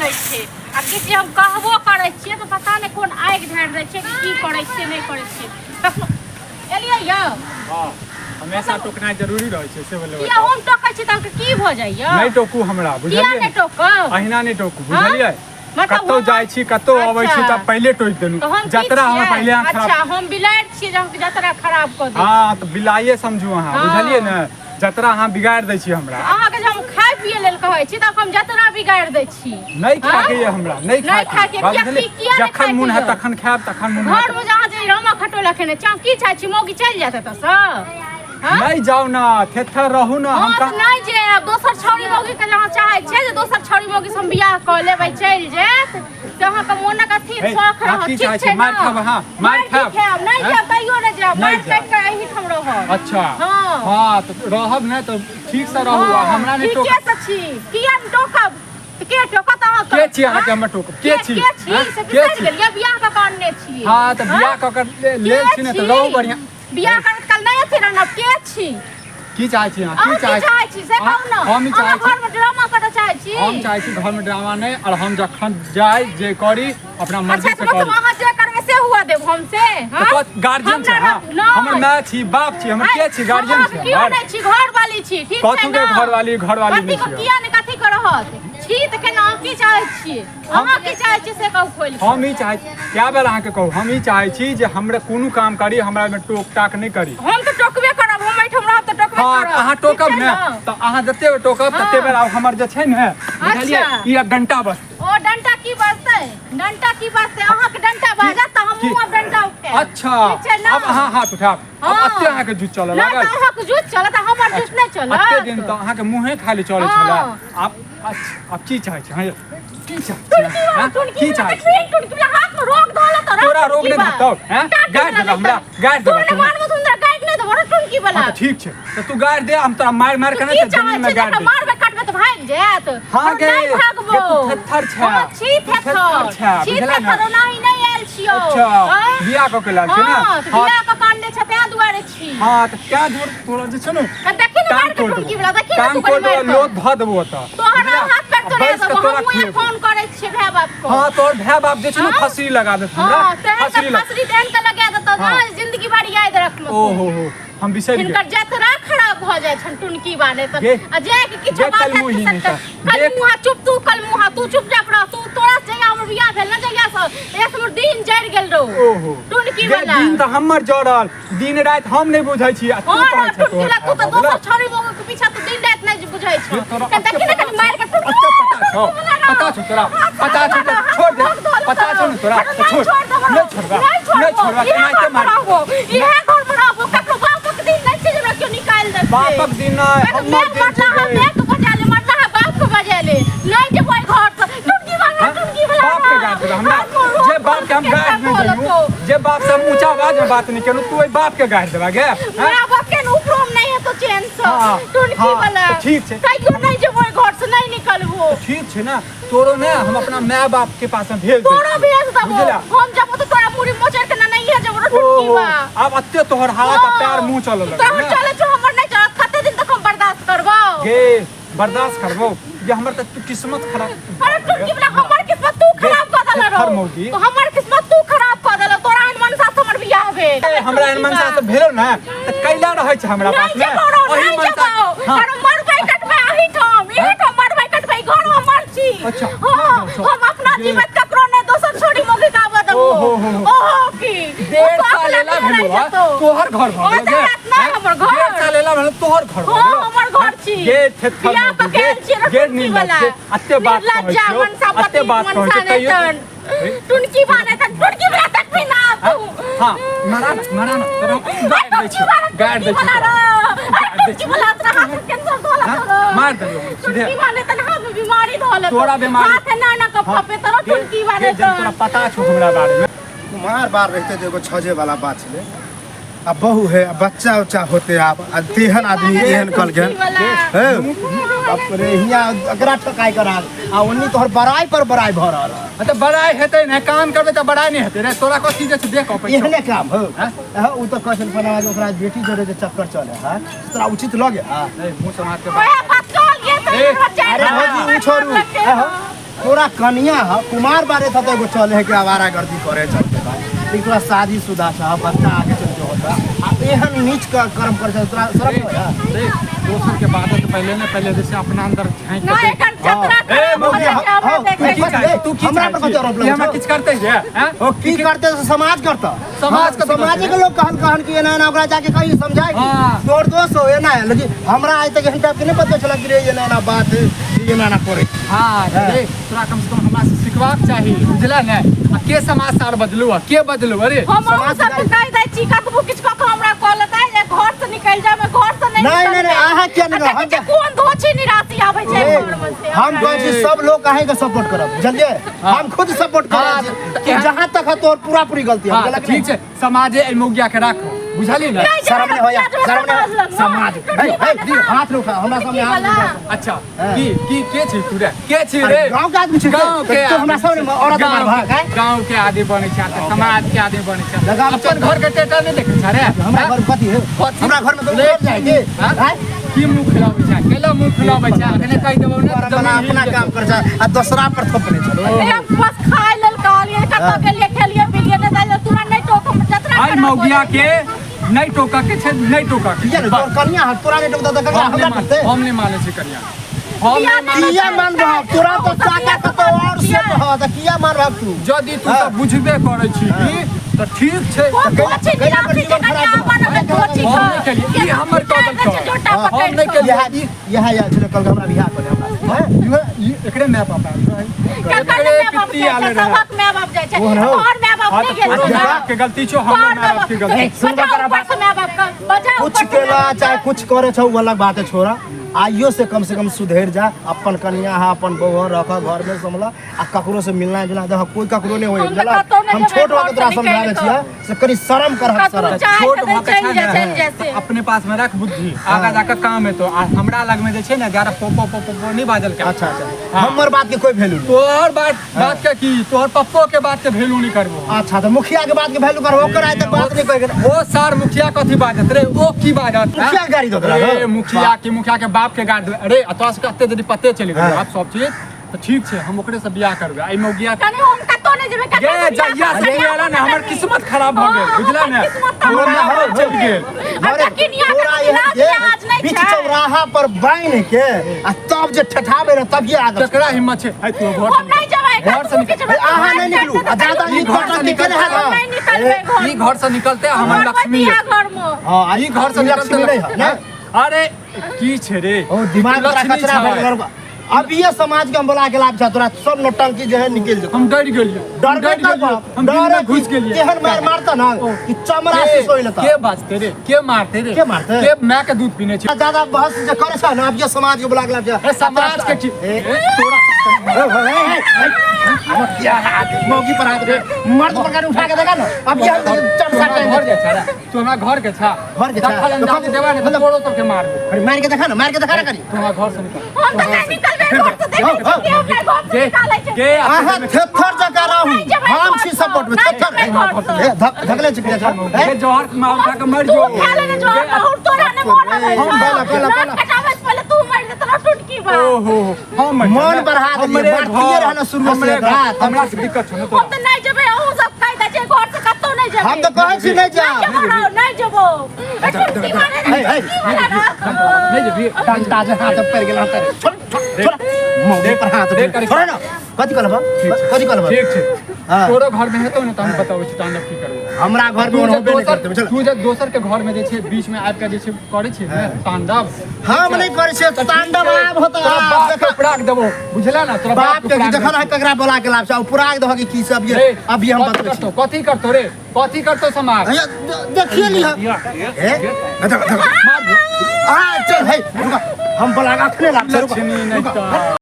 सुनै छै। आ किछु जे हम कहबो करै छियै तऽ पता नहि कोन आगि ढारि दै छै कि की करै छियै नहि करै छियै। कखनो एलियै यौ? हँ, हमेशा टोकनाइ जरूरी रहै छै से बोले। किया हम टोकै छी तऽ अहाँके की भऽ जाइया? नहि टोकू हमरा। किया? बुझलियै? नहि टोकब। अहिना नहि टोकू, बुझलियै? मतलब कतौ जाइ छी, कतौ अबै छी। तऽ पहिले टोकि देलहुँ। तऽ हम की जतरा हमरा छियै? पहिले अहाँ अच्छा खराब। हम बिलाड़ि छियै जे अहाँके जतरा खराब कऽ दै? हँ, तऽ बिलाइए समझू अहाँ। हँ। बुझलियै ने? जतरा अहाँ बिगाड़ि दै छी हमरा। अहाँके जे हम खाय पिए लेल कहै छी तऽ हम जतरा बिगाड़ि दै छी? नहि खाके ये हमरा, नहि नहि खाके। खाके, बात किया? बुझलियै? किया नहि जखन खाके मोन हैत यौ? तखन खायब, तखन मोन हैत। घरमे जे अहाँ जे रामा खटोला खेने छी, अहाँ की चाहै छी, मौगी चलि जायत एतऽसँ? हँ? नहि जाउ ने, थेथर रहू ने। हम हँ, तऽ नहि जायब। दोसर छौड़ी मौगी के जे अहाँ चाहै छियै जे दोसर छौड़ी मौगी से हम बियाह कऽ लेबै, चलि जायत, से अहाँके मोनक अथी हे, शौख अहाँ रहत। की ठीक चाहै छै छियै? मारि ने? खायब अहाँ? मारि की खायब? खायब? नहि हैं? जायब, तैयो नहि जायब। नहि मारि जायब। काटि कऽ एहिठाम रहब। अच्छा। हँ। हँ, तऽ रहब ने तऽ ठीक से रहू आ हमरा नहि टोक। ठीके से छी। किया नहि टोकब? तऽ के टोकत अहाँके? के छी अहाँके हमर टोकब? के छी? के छी हैं? से के बिसरि छी? गेलियै? बियाह कऽ के अनने छियै। हँ, तऽ बियाह कऽ के लेल छी ने, तऽ रहू बढ़िआँ। बियाह करैत काल नहि अथी रहना। के छी? की चाहै छी अहाँ? अहाँ की की चाहै चाहै छी से कहू ने। हम ई अहाँ चाहै छी, घरमे ड्रामा करऽ चाहै छी? हम चाहै छी घरमे ड्रामा नहि, और हम जखन जाय जे करी अपना मर्जी अच्छा से तऽ मतलब करी। अहाँ जे करबै से हुआ देब हम से? तऽ गार्जियन छै? हमरा हँ, नहि। हमर माय छी, बाप छी हमर, के छी? गार्जियन हम छी केओ हमर? नहि छी, घरवाली छी, ठीक छै कथू के ने? घरवाली? घरवाली कथी नहि के छी। किया नहि कथी के रहत छी तऽ केना? अहाँ की चाहै छी? अहाँ की चाहै छी से कहू खोलि कऽ। हम ई चाहै छी, कए बेर अहाँके कहू, हम ई चाहै छी जे हमरा कोनो काम करी, हमरा ओहिमे टोक टाक नहि करी। हम तऽ टोकबे करब। हम एहिठाम रहब तऽ टोकबे हँ, करब। तऽ अहाँ ठीक टोकब छै ने? ने? तऽ अहाँ जते बेर टोकब तते बेर आब हमर जे छै ने, बुझलियै? अच्छा। ई आब डंटा बस। ओ डंटा की बजतै? डंटा की बजतै? अहाँके डंटा बाजत तऽ हमहूँ आब डंटा उठायब। अच्छा। ठीक छै ने? आब अहाँ हाथ उठायब? आब हँ। अते अहाँके जुत चलऽ नहि लागल? तऽ अहाँके जुत चलत आ हमर जुत नहि चलत? अते दिन तऽ अहाँके मुँहे खाली चलै हँ। छलै। आब अच्छा, आब की चाहै छी अहाँ? की चाहै छी अहाँ? टुनकी की वाला चाहै छी? देखबी, टुनकी वाला हाथ में रोग धोला तोरा। तोरा रोग टुनकी नहि वाला। धरतौ, हैं? टाट गारि वाला देबऽ हमरा, नहि। गारि देबऽ तू तू। नहि मारबो तऽ हमरा गारि नहि देबो रे टुनकी वाला। हँ, तऽ ठीक छै, तऽ तू गारि दे, हम तोरा मारि मारि के तू ने की से चाहै जमीन में छी? गारि जकरा दे। मारबै काटबै तऽ भागि जायत? हाँ हम गे, नहि भागबो। गे, तू थेथर छै। हम छी तू थेथर थेथर छै, छी। बुझले ने? थेथर ओनाही नहि आयल छियौ। अच्छा। आँय? बियाह कऽ के लायल छै ने? हँ, तऽ हँ। बियाह कऽ के अनने छै तें दुआरे छी। हँ, तऽ तें दुआरे तोरा जे छै ने आ देखी ने टांग मारि के तोड़ टुनकी देबो। वाला, देखी ने टांग तू तोड़ कनि मारि देबो, कऽ। लोथ धऽ देबो ओतऽ। तोहर बुझलियै? हाथ पैर आ तोड़ा बैस कऽ देबो। तोरा हमहूँ खुएबो। फोन करै छियै भाय बाप को। हँ, तोहर भाय बाप जे छै ने हाँ? फसरी लगा देत हमरा। हँ, तेहन फसरी के लगा। फसरी तेहन के लगा देतौ हाँ। ना, जिंदगी भर याद रखलो। ओ हो हो, हम बिसरि गेल। हिनकर जतरा खराब भऽ जाइ छनि टुनकी बाने तऽ। गे, आ जे के किछु गे बात हैत कलमुही तऽ नहि सभटा तऽ। गे- कलमुहा चुप तू, कलमुहा तू चुपचाप रह तू। तोरा से जहिया हमर बियाह भेल ने, जहिया से एक हमर दिन जरि गेल रहो। ओहो टुनकी गे, वाला। दिन तऽ हमर जड़ल, दिन राति हम नहि बुझै छी आ तू हँ कहै रे, छह टुनकी तोहर ला तू तऽ भाय बाप दोसर छौड़ी मौगी के पीछा तू दिन राति नहि बुझै छौ। गे, तोरा कनि देखी ने, कनि मारि के टुनकी। अते पता छौ? पता छौ तोरा? पता छौ तऽ छोड़ दे। पता छौ ने तोरा तऽ छोड़। नहि छोड़बा, नहि छोड़बा, तेनाहिते मार। इएह घर मे रहबो, ककरो बापक दिन नहि छै जे हमरा केओ निकालि देतै। बापक दिन नहि, हमर दिन छै मरला गे। है के बजा ले, मरला है बाप के बजा ले। नहीं जेबो एहि घर से। टुनकी वाला, हाँ? टुनकी वाला। बाप के गारि देबै हमरा? जे बाप के हम गारि नहि देलहुँ, जे बाप से हम ऊँचा आवाज में बात नहि केलहुँ, तू ओहि बाप के गारि देबा गे? हैं? मेरा बाप के ऊपरो में नहीं है तो चैन से। हाँ, टुनकी हाँ, वाला। तऽ ठीक छै। तैयो नहीं जेबो एहि घर से, नहीं निकलबो। ठीक छै ने, तोरो ने हम अपना माय बाप के पास में भेज दै तोरो छियौ। भेज देबो। बुझला? हम जबो तो तोरा मुड़ी मोचड़ के ना नहीं है जबो रे टुनकी ओहो बा। आब अते तोहर हाथ आ पैर मुंह चलऽ लगल तोहर ने। चले छौ, हमर नहीं चलत। कते दिन तक हम बर्दाश्त करबो? गे, बर्दाश्त करबो जे हमर तऽ तू किस्मत खराब। अरे टुनकी वाला, हमर किस्मत तू खराब कऽ देला थेथर रौ। मौगी। तो हमर किस्मत तू खराब कऽ देला। तोरा एहन मनसा से हमर बियाह भेल। ए, हमरा एहन मनसा से भेलो ने तऽ कैला रहै छै हमरा पास नहीं में जेबौ रौ, ओही नहीं मनसा। जेबौ। हाँ। अरे मरबै कटबै एहिठाम, एहिठाम मरबै कटबै, घर मे मर छी। अच्छा, हाँ, अच्छा। हम अपना गे। जीवित ककरो नहीं दोसर छोड़ी मौगी के आबऽ देबो। ओहो हो हो। ओहो की 1.5 ओ साल साख एला लग भेलो नहि हा, जेतौ। तोहर घर भऽ ओ गेलो तऽ गे। रात नहि हैं? हमर घर। 1.5 साल एला भेलो तोहर घर भऽ हाँ, गेलो। हमर घर छी। गे थेथर बियाह मौगी, कऽ के गे आयल छियै रे गे टुनकी निर्लज्ज वाला। गे, अते बात कहै निर्लज्जा छियौ, मनसा अते पति बात कहै मनसा छियौ तैयो नहि ए, टुनकी बाने तक, टुनकी वाला तक भी ना तू। हाँ, मारा ना, मारा ना, तोरा हम गारि दै छियौ, गारि दै छियौ तोरा। गारि दै छियौ। हाँ? मार देलियौ हम सीधे। तोरा बीमारी- हाँ, गे, गे, जब तोरा पता छौ हमरा बारे में। कुमार बार रहते तऽ एगो छजे वाला बात छलै। आ बहु है, आ बच्चा उच्चा होते आब, आ तेहन आदमी एहन कल गेल हे। बाप रे, हियाँ अकरा ठकाइ कर आ ओन्नी तोहर बड़ाई पर बड़ाई भऽ रहल है। हाँ, तऽ बड़ाई हेतै ने, काम करबै तऽ बड़ाई नहि हेतै रे? तोरा कथी जे छै देख कऽ पैसा। एहने काम हो? हाँ? हाँ, उ तऽ कहै छल फलाना जे ओकरा बेटी जोड़े के चक्कर चले है, तोरा उचित लगे? नहीं, मुँह समाज के बात। ए, अरे भौजी, उ छोड़ू। हाँ, तोरा कनिया ह कुमार बारे था तो एगो चले है कि आवारा गर्दी करे चलते बा, लेकिन तोरा शादी शुदा छ, बच्चा आगे चल के होता, आ एहन नीच का कर्म कर छ, तोरा शर्म नहीं होया? देख, दोसर के बात से पहले ने पहले जैसे अपना अंदर झांक ना के एकर जतरा ए, खराब हो मम्मी, जाइ छै, हमरा हाँ, देखै तू की छै। चाहै तू की हमरा पर चाहै कथी आरोप छी? ई लगै हमरा छौ? किछु करतै रे हैं? ओ की करते से समाज करता, समाज कथी समाज करतै? के लोग कहन कहन कि एना एना ओकरा जाके कहीं समझाए कि हाँ। तोर दोस्त हो एना है, लेकिन हमरा आइ तक एहन टाइप के नहीं पता चला कि रे एना एना बात है, कि एना एना करे। हाँ रे, तोरा कम से कम हमरा से सिखबाक चाही, बुझला ने? आ के समाज सार बदलू आ के बदलू? अरे हम अहूँ समाज सबके कहि दै छी, कतबो किछु कऽ कऽ हमरा कऽ लेतै जे घर से निकलि जायब, घर से नहि नहीं, नहीं, नहीं, अहाँ किया निकलबै। निकलब? आ देखै छियै कोन धोछी निराशी आबै छै ए, घरमे से हम हमरा। कहै छी सब लोग अहीं के सपोर्ट करब, बुझलियै? हम खुद सपोर्ट हाँ, करब तऽ कि जहाँ तक है तोर पूरा पूरी गलती है, हाँ, गलत ठीक छै, समाजे एहि मौगिया के राखो, बुझली ने? नहि शर्म नहीं होया, जेबै, शर्म नहीं समाज होया। लग, समाज टुटकी हे, हे, वाला। दी, हाथ नहीं उठा हमरा सामने, हाथ नहीं उठा। अच्छा हाँ। की की के छी तू रे, के छी अरे, रे? गाँव के आदमी छी गाँव के तो हमरा सामने औरत गाँव मार भाग है। गाँव के आदमी बनै छै, आ समाज के आदमी बनै छै। लगाम अपन घर के टेटा नहि देखै छै रे? हमरा हाँ? घर में कथी है? कथी? हमरा घर में तो ले। उतर जाए के हाँ? हैं? की मुँह खिलाबै छै? केला मुँह खिलाबै छै? अखने कहि देबौ ने तोरा वाला जमीन अपना हिल काम जेतौ। कर जा आ दोसरा पर थोपने चलो। ए, हम बस खाय लेल कहलियै, कतऽ गेलियै, खेलियै पिलियै, नहि तऽ तोरा नहि टोक, हम जतरा आइ खराब हो मौगिया जाइ। के नहि टोकऽ के छै, नहि टोकऽ के किया छै। ने तोर कनिया हट, तोरा नहीं टोकता तऽ ककरा हम हमरा नहि टोकते? हम नहि मानै छी कनिया, हम किया नहि मानै किया मान रहा तोरा तो चाचा के तो और सेट ह, तऽ किया मान रहा तू? यदि तू हाँ। सब बुझबे करै छी तऽ ठीक छै। कोन धोछी कहिया पर निराशी जीवन छै, खराब कनिया भऽ अपन अपन धोछी हम कऽ। नहि केलियै, ई हमर उतारि कदम दै छै छै। झोटा हम पकड़ि नहि कऽ। केलियै। इएह इएह आयल छलै कल हमरा बियाह कऽ हमरा हैं? ई एकरे my बाप आयल रहै। ककर एकरे माय बाप पित्ती जाइ आयल छै, रहै। सबक माय बाप जाइ छै। ओहन हौ। तोहर माय बाप हाँ, नहि तऽ गेल तोरो छै। माय बाप के गलती छौ, हमरो तोहर माय बाप के गलती छौ। बचा ऊपर से माय बाप के, बचा कुछ ऊपर से केला माय बाप चाहे के। कुछ करे छौ वो अलग बात है, छोड़ा आइयो से कम से कम सुधर जा, अपन कनिया है अपन बहु रख घर में संभला, आ ककरो से मिलना जुलना देख, कोई ककरो नहीं होई, हम तऽ बुझला? कतौ नहि हम जेबै, छोट होके घर तोरा से समझाबै निकलि कऽ। छियै से कनी शर्म करहक, कतौ शर्म। चाहे छोट तऽ भऽ के चलि छै जा, ने, चलि जा से। अपने पास में रख बुद्धि, आगा जाके काम एतो। आ हमरा लग में जे छै ने ज्यादा पोपो पोपो पो नहीं बाजल के। अच्छा अच्छा, हाँ। हमर बात के कोई वैल्यू नहीं। तोहर बात बात के की, तोहर पप्पो के बात के वैल्यू नहीं करबो। अच्छा तऽ मुखिया के बात के वैल्यू करबो, ओकर आइ तक बात नहीं कहि। ओ सर मुखिया कथी बाजत रे, ओ की बाजत? मुखिया के गाड़ी दऽ देलक, रे हँ? मुखिया की, मुखिया के बाप के गाड़ी दऽ- अरे तोरा सबके एते यदि पते चलि गेल हाँ। आब सब चीज तऽ ठीक छै, हम ओकरे से बियाह करबै। एहि मौगिया कनी हम कतौ नहि जेबै, कतौ गे बियाह जहिया से करबै, गेला ने हमर किस्मत खराब भऽ गेल, हाँ, बुझला ने? हमर किस्मत तऽ हमर खराब माय भऽ चलि गेल। गेल। आ तखन तोरा यहाँ एहन इलाज के इलाज नहि बीच छै। चौराहा पर बान्हि के आ तब जे ठेठाबे रह तब ये आदत। केकरा हिम्मत छै? है तू घर हम नहि जेबै, घर से कतबो किछु ए, अहाँ नहि निकलू, आ जादा ई ई घर से कटन निकल- केने हैत? हम नहि निकलबै घर ई घर से निकलते हमर घर लक्ष्मी बतिया घरमे। हाँ, आ ई घर से ई लक्ष्मी निकलते नहीं है, ने? अरे की छै रे? ओ दिमाग तोरा लक्ष्मी कचरा छै। भरि गेल। अब ये समाज के हम बोला के लाभ छै, तोरा सब नौटंकी जे है निकलि जेतौ। हम डरि गेलियै, हम डरबे डरि गेलियै, करबह, हम दिन डरे में घुसि गेलियै। केहन मार मारता ना कि चमड़ा से सोइ लेता। के बाजते रे, के मारते रे, के मारते? के माय के दूध पीने छै? ज्यादा बहस जे करे छै ना, अब ये समाज के बोला के लाभ छै। ए समाज के की? ए, ए, तोरा ए, ए, ए, ए, ए, हाथ, मौगी पर हाथ दे, मर्द पर गाड़ी उठा के देखा ना, अब ये हम चमसा तू हमरा घर के छा रे? तू हमरा घर के छा? घर के छा। दखल अंदाजी देबा ने तऽ तोरो सबके मार देबो। अरे मार के देखा ना, मार के देखा ना करी। तू हमरा घर से निकल। हम तऽ नहि निकलबै घर से, देखै छियै कि हमरा घर से गे निकालै छै। गे अहाँ थेथर जकाँ रहू, नहि जेबै हम घर छी सँ, सपोर्ट में, नहि थेथर। जेबै घर सँ। ए, धकले चिकले छा, ए? गे जहर के मार खा के मरि तू जो। खा लेने जो, और तोरा नहि मरल है। हम पहला, पहला, नाक पहला। कटाबै से पहिले तू मरि जेतऽ ना, टुटकी बा। ओहो, हम मरि मन जेबै। बढ़ा देलियै, हमरे बढ़तिये घर, रहना शुरू से हमरे एकरा, घर, तब हमरा से दिक्कत छौ ने हम तोरा। तऽ नहि जेबै, अहूँ सब कहि दै छियै घर से कतौ नहि जेबै। हम तऽ कहै छी नहि जा। नहि जेबो रौ, नहि जेबो। ए, टुटकी मारे हे, हे। टुटकी वाला रौ। नहि जेबही? डंटा जे हाथ में पड़ि गेल हन तऽ छोड़, छोड़, छोड़। मौगी पर हाथ देख करी। छोड़ ना। कथी कहलबा? कथी कहलबा? ठीक छै। हाँ। तोरो घर में हेतौ ने तऽ हम बताबै छी तहन की करबै। हमरा घर में तू जे होबे नहि दोसर करतै, बुझल? तू जे दोसर के घर में जे छै बीच में आबि के जे छै करै छै ने तांडव, हम नहि करै छियै तांडव, आब होता तोरा आब बाप के देखा। उपराग देबो, बुझला ना? तोरा बाप के उपराग देखा देबो। ना ककरा बोला के लाभ छै, पुराग दहक की सब ये रे, अभी हम कथी बतबै छी। करतौ, कथी करतौ रे, कथी करतौ समाज? हैया, देखिए लिह। ए, देखो, देखो। मार आ चल हे, रुका। हम बोला के अखने लाभ छै, रुका। लक्ष्मी नहि रुका। तऽ